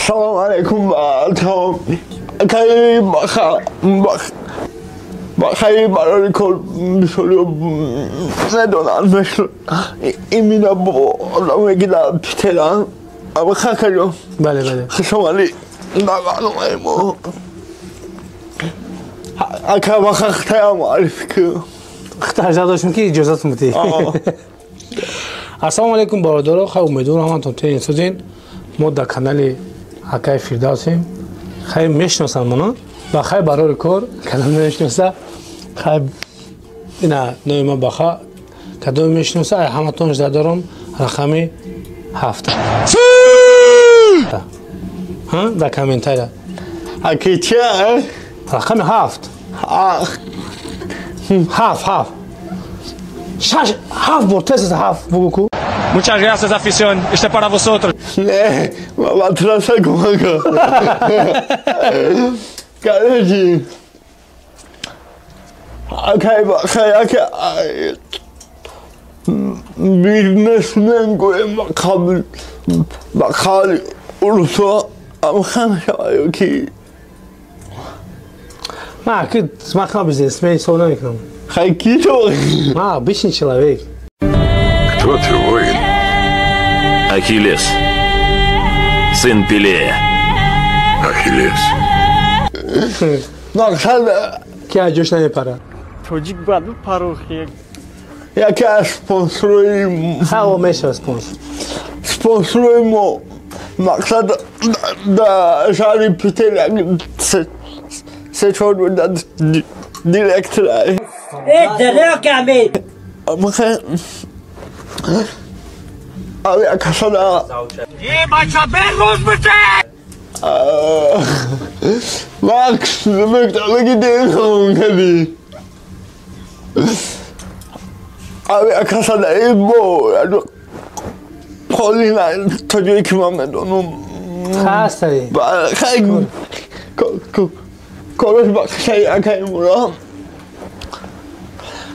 Салом алейкум ба тамом бахайр барои кор бисёриҳо медонанд, именно бо одамое ки дар Питеранд. Абухакаҷон. Бале, бале. Хуш омадӣ дар барномаи мо. Ака, баха хитая муаррифӣ кун. Хита доштем ки иҷозатон бидиҳ. Ассалому алайкум, бародаро, хай, умедворам ҳаматон тен созин. Мо дар канали акаи Фирдавсем. Хай, мешиносам мана ба хай барори кор, кадом мешиноса, хай, ина номи ма баха, кадоме мешиноса, ай ҳаматон жда дорам рақами 7 дар комментария. Аки чия? Рақами 7. 7, 7, 6, 7 бор тез 7 бугу ку. Muchas gracias, afición. Este es para vosotros. Не, матраса кумака. Короче, акай бахай ака бизнесмен гӯем, ба қабл ба қавли урусо амхан шаваю ки. Ма ки ма хама бизнесмен ҳисоб намекунам. Хай, ки ту? Ма обычный человек. Кто ты, воин? Ахиллес. Сын Пелея. Ахиллес. Мақсад ки аз ҷош намепарад. Тоҷик бояд бипарохи. Яке аз спонсорои Ҳаво мешавад спонсор. Спонсорои мо, мақсад, дар шаҳри Питер се чор муддат директора. Э, Ами акасада Макс мектабаги ден кади ами акасада мо қолина, то ҷое ки ман медонам. Хастаи. Хай, кораш бахшаи акаи муро.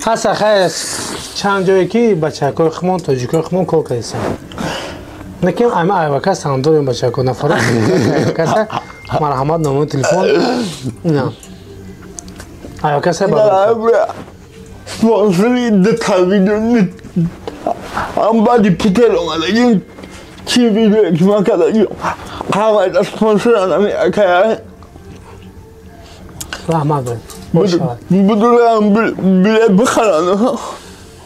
Ҳаста, хай, чанд ҷое ки бачакҳои хумон, тоҷикои хумон кор кардисанд. Лекин ами айвакас ҳам дорем, бачако, нафаро айвакаса, марҳамат, номери телефон ина айвакаса. Спонсори дута видео ҳам баъди Питер омадагим, чи видеое ки ман кардагим, ҳамаи спонсоран ами акая. Раҳмат бошад. Будурам билет бихаранд.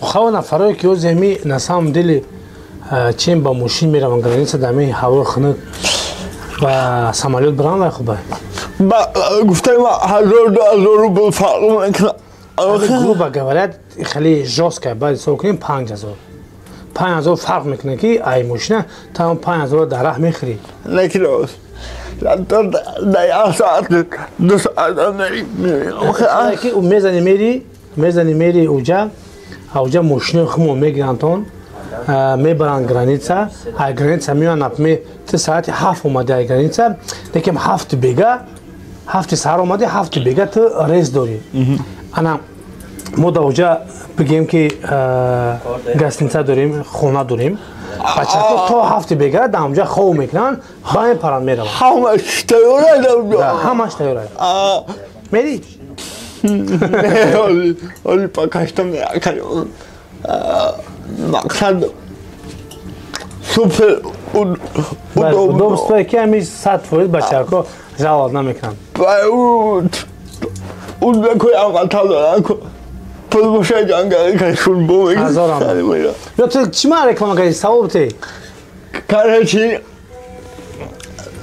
Хава, нафарое ки ози ами на самом деле чем ба мошин мераванд граница, дар ами ҳавои хунук ба самолёт биранд, вай хуба. Гуфтаи ма, 1000, 2000 рубл фарқ мекунад. Грубо говоря, хеле жёстко баъд ҳисоб кунем, 5000, 5000 фарқ мекунад, ки ай мошина там 5000 дар раҳ мехӯрӣ. Лекин дар як соат, 2 соат. Мезани мери, мезани мери уҷа, уҷа мошинои хумо мегирандтон, мебаранд граница, ай граница меоянд. Например, ту соати 7 омади ай граница, лекин 7 бега, 7 саҳар омади, 7 бега ту рейс дорӣ. Ана мо дар уҷа, бигем ки, гостиница дорем, хона дорем. Бачаҳо то 7 бега дар онҷа хов мекунанд, ба мепаранд, мераванд. Ҳамаш тайёра? Ҳамаш тайёра. Мери? Оли пока что мақсад супер. Удобство ки ҳами 100% бачаҳако жалоб намекунанд. Узбекои аввалтар доранд, пул боша, ҷангари кашун. Ҳазорам ё ту чӣ ман реклама кардӣ, савол бите. Короче,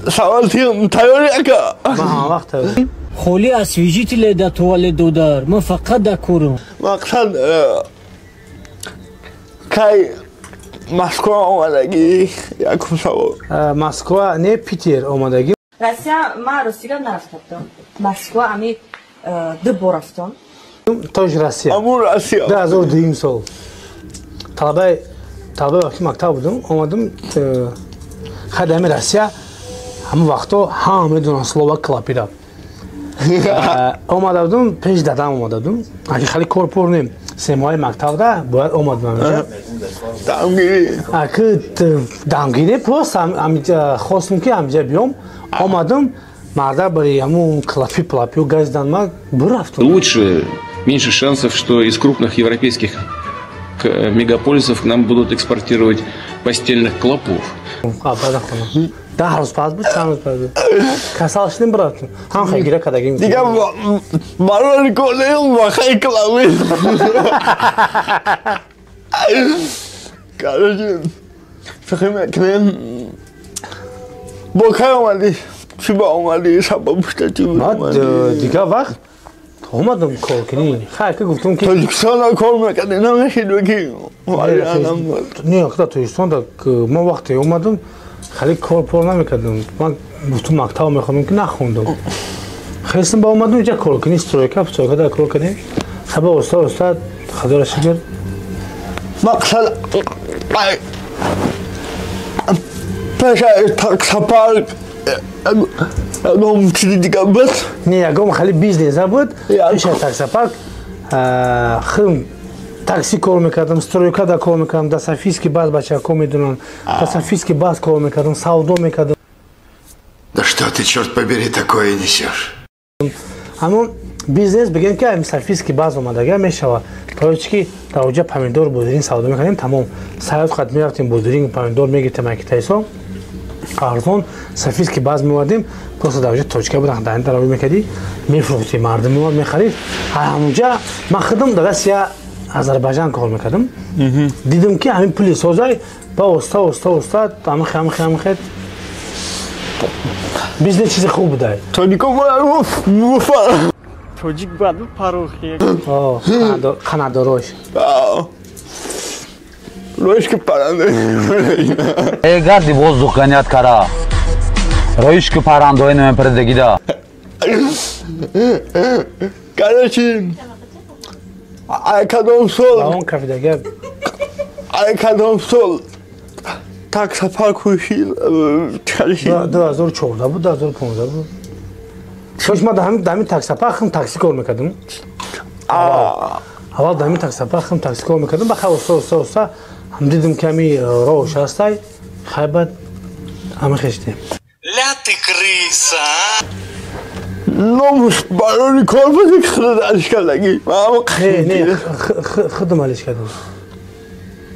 савол тайёри, ака? Ман ҳама вақт тайёр. Холи освежитель да туалет, додар, ман фақат да корам. Мақсад, кай Москва омадагӣ? Якум савол. Москва не, Питер омадагӣ. Россия ман ростига нарафта будам. Москва ами ду бор рафтам. Тоже Россия. Амун Россия. 2002 сол талабаи талабаи вақти мактаб будам, омадам. Хайда, ами Россия ҳамон вақто ҳама медонанд слово клапира. Омада будам, пеш дадам омада будам, аки хеле кор пур нем, 3 моҳи мактабда бояд омадам. Дамгирӣ. Аки дамгирӣ просто хостум ки ҳамҷа биём, омадам, марда бари ҳамун клапи плапиу газдан ма бурафтум. Лучше, меньше шансов, что из крупных европейских мегаполисов к нам будут экспортировать постельных клопов. 10 рӯз пас буд, чанд рӯз пас буд. Касал шудем, бурафтум. Ҳам хай гира кардагим. Дига барори колем ва хай клави. Короче, фикр мекунем, бо кай омадӣ? Чӣ ба омадӣ? Сабаб шуда чӣ буд? Баъд дигар вақт омадам кор кунӣ. Хай ки гуфтум ки Тоҷикистон кор мекардӣ, намешид ки? Не, худа Тоҷикистон ман вақте омадам хеле кор пор намекардам. Ман гуфтум мактаб мехондам ки нахондам. Хестам ба омадам инҷа кор кунӣ, стройка, стройка дар кор кардем. Хаба оста оста Худоро шукр. Мақсад пеш аз таксопарк ягон чизи дига буд? Не, ягон хеле бизнес набуд. Пеш аз таксопарк худам такси кор мекардам, стройка да кор мекардам, дар Софийский баз бачаҳо медонанд, дар Софийский баз кор мекардам, савдо мекардам. Да что ты, черт побери, такое несешь? Ҳамон бизнес бигем ки ами Софийский баз омадага мешавад. Барои чи ки дар оҷа помидор, бодиринг савдо мекардем, тамом. Саёт қад мерафтем, бодиринг, помидор мегирифтем ай китайсо. Арзон Софийский баз меовардем, просто дар оҷа точка буд, дар ин тараф мекардӣ, мефурӯхтӣ, мардум меомад мехарид. Ҳамонҷа ман худам дар дасти я Азербайҷан кор мекардам. Дидам ки ҳамин пули созай, ба оста оста оста ҳамихе ҳамихе ҳамихе бизнес чизи хуб будай. Тоҷико бояд муфа. Тоҷик бояд бипарохи. Қанадорош. Роиш ки паранда. Э гарди воздух гонят кара. Роиш ки парандаҳои намепардагида. Короче, ай кадом сол? Он кафидага. Ай кадом сол? Таксопарк ушил, чарши. 2014 буд, 2015 буд. Шош ма дар ҳамин таксопарк хум такси кор мекардам. Аввал дар ҳамин таксопарк хум такси кор мекардам, баъд оста оста оста ҳам дидам ки ҳами роҳ ҳастай, хай баъд ҳами хештем. Ля ты крыса, а? Номус барори кор буд ки худат алиш кардагӣ? Не, не, худам алиш кардам.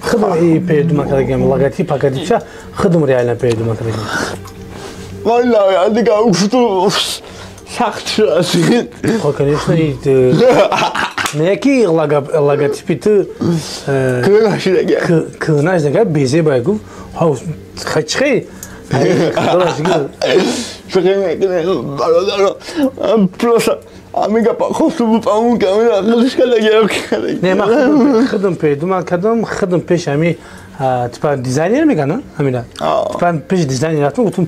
Худам и передума кардагим, логотип, логотипча худам реально передума кардагим. Валла, дига уфту сахт шуд. Хо, конечно, и не ки логотипи ту кӯна шудага. Кӯна шудага, безебай гуфт. Ха, чихе? Фикр мекунем, бародаро, просто ҳамин гапа хосту бифаҳмум ки ҳамин ақлиш кардагӣ. Не, ман худам передума кардам, худам пеш ҳами типа дизайнер мегӯянд, ҳамина. Типа пеш дизайнер рафтам, гуфтам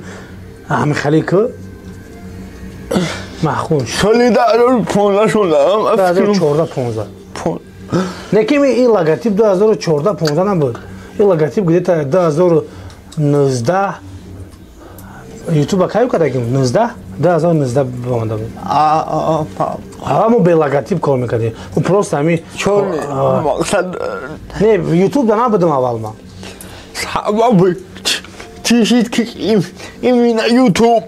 ҳами хеле ки маъқул. Соли 2015 шудам. 2014 15. Не ки ин логотип 2014 15 набуд. Ин логотип где-то 2019 Ютуба каю кардагим? 19? 2019 омада буд. Ава мо бе логотип кор мекардем. Просто ҳами чор мақсад. Не, Ютуб да набудам аввал ман. Сабаби чӣ шид ки именно Ютуб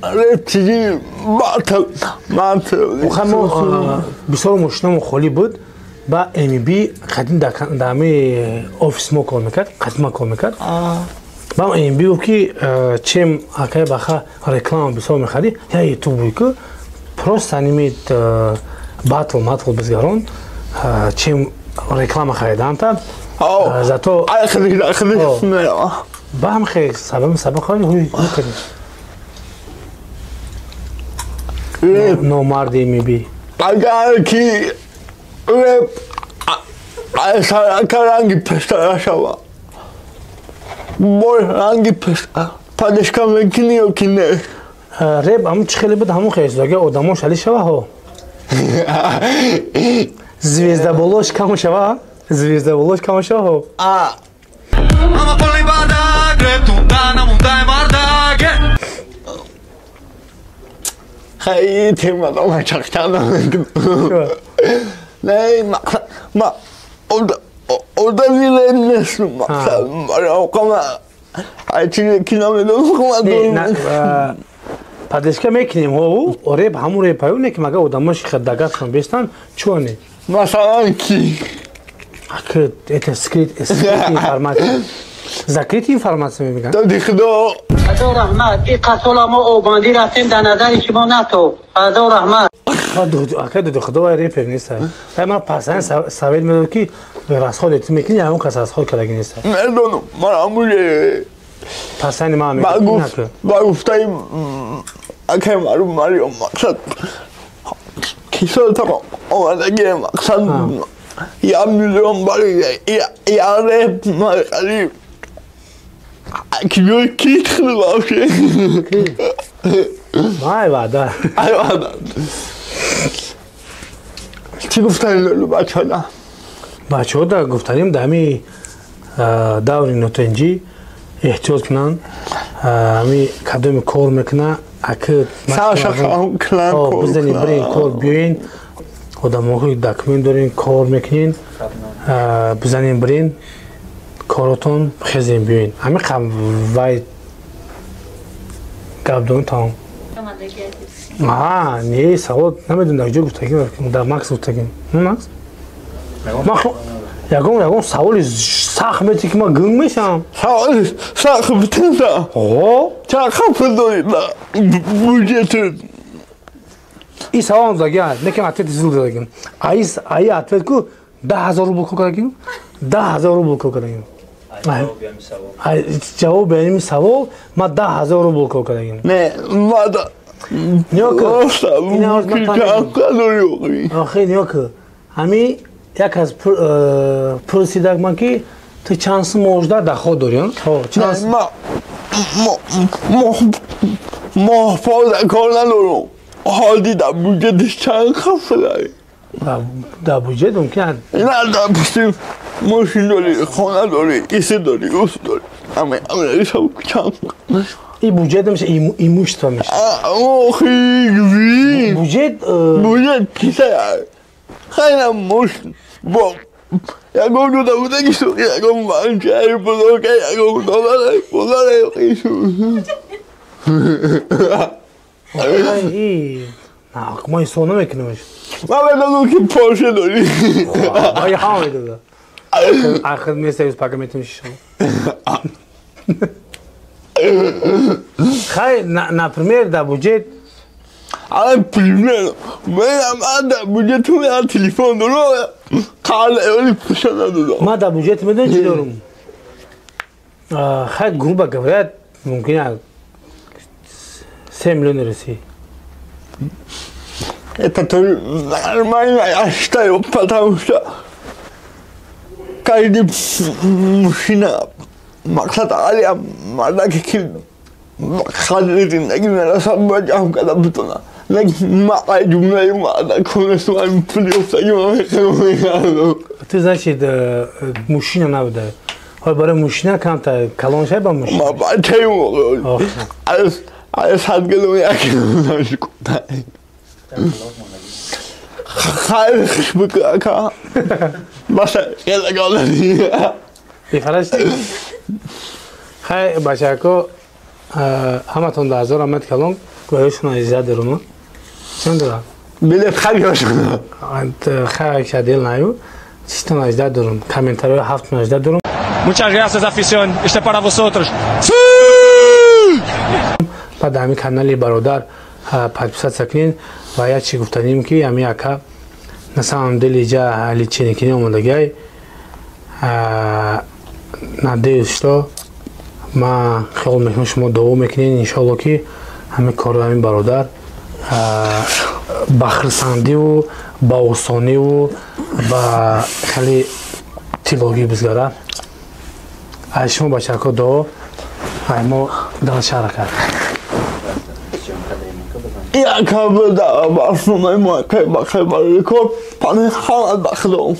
реп чизи батл матл. Мо бисёр мошинамо холӣ буд, ба МБ қадим дар ҳами офис мо кор мекард, қадима кор мекард. Бам МБ гуфт ки чем акай баха реклама бисёр мехарӣ, я Ютуб буд ки просто анимит батл матл бизгарон, чем реклама хариданта. Зато ба ҳам хе сабаб сабаб хоҳӣ ҳуй кардем. Номарди МБ. Агар ки реп ранги пештара шава, бо ранги падешка мекунӣ ё ки не? Реп ҳамун чӣ хеле буд, ҳамун хел агар одамо шали шава ҳо. Звезда болош кам шава, звезда болош кам шава ҳо. Хай тема чақча. Не, ма одами нестам, мақсад барои ҳар чизе ки намедонам. Поддержка мекунем, ҳо, реп ҳамун репаю не ки мага одамош дагатшон бестан чӯне. Масалан, ки? Это скрыт информация, закрытая информация мегӯянд. Доди худо. Ҳазор раҳмат, ин қасола мо обандӣ рафтем, дар назари шумо нато. Ҳазор раҳмат. Ака, доди худо вай репер нест. Ман пасан совет медод, ки расход ту мекунӣ, ягон кас расход кардаги нест. Медонам, ман ҳамуне. Пасани ман. Ба гуфтаи акай маъруф Мариём, мақсад кисота омадагие, мақсад 1 миллион барои я реп махарим. Киёи ки вообще? Ай ваъда. Ай ваъда. Чӣ гуфтани лолу бачаҳода? Бачаҳода гуфтанем, дар ҳами даври нотанҷӣ эҳтиёт кунанд. Ҳами кадоме кор мекуна, аки бизани, бирен кор, биёен. Одамои документ дорен, кор мекунен, бизанен, бирен коротон, хезен, биёен. Ҳами вай гап дорем, тамом. Не, савол намедонам, дар ҷо гуфтагим, дар Макс гуфтагим. Макс, ягон саволи сахт мети, ки ман гунг мешавам. Саволи сахт битеса? О. Чанд пул дорӣ буҷетут? И саволам заги, некем ответи зил дадагим. Аи ответ ку 10 000 рубл кор кардагим, 10 000 рубл кор кардагим. Ҷавоби ҳамин савол: ман 10 000 рубл кор кардагим. Не, мада. Охи, ниёк, ҳами як аз пурсидак ман, ки ту чанд сум можда доход дорӣ? Моҳ фоида кор надорам. Ҳоли дар буҷетиш чанд хафа дорӣ? Дар буҷет мумкин. Не, допустим, мошин дорӣ, хона дорӣ, исе дорӣ, ус дорӣ, ами чанд? И буҷет меша, имущество меша. Охи, буҷет. Буҷет киса хайна мошин бо ягон ҷода будагису, ягон банчаи бузурга, ягон доллара, доллара. Ма ҳисоб намекунамш. Ман медонам, ки Порше дорӣ. Ҳама медода. Ахир месавис, пака метавониш. Хай, например, дар буҷет. Ала, пример, ман дар буҷету ман телефон дорам, қаъли пуша надодам. Ман дар буҷет медонӣ чӣ дорам? Хай, грубо говоря, мумкин 3 миллиони русӣ. Это тоже нормально, я считаю, потому что каждый мужчина мақсад алия мардаке, ки қадри зиндагӣ мерасад, бояд ҷамъ карда битонад. Лекин ма ай ҷумлаи мардаконестам, пули ёфтагӣ ма мехӯрам. Ты, значит, мужчина набуда. Ҳол барои мужчина камта калон шай ба мужчина. Ма бачаи аз 100 кило 1 кило. Хайр, ака. Баса, хеле галани. Бифараш. Хай, бачако, ҳаматон дар ҳазор раҳмат калон, гӯёшона иззат дорум. Чанд дора? Билет хариёшона. Хай, шадил наю. Чистон иззат дорум. Комментариҳои ҳафтон иззат дорум. Muchas gracias, afición. Este es para vosotros. Баъд ҳамин канали бародар подписаться кунед. Ва як чи гуфтанем, ки ҳамин ака на самом деле иҷа лечение кини омодагиай. Надеюсь, что ман хиёл мекунам, шумо дуо мекунед, иншоалло, ки ҳамин кори ҳамин бародар ба хирсандиву ба осониву ба хеле тилогӣ бизгара. Аз шумо, бачако, дуо, ай мо дал шаҳра кард. Яка буда барномаи мо, акай бақай барои кор пани ҳама бахдом.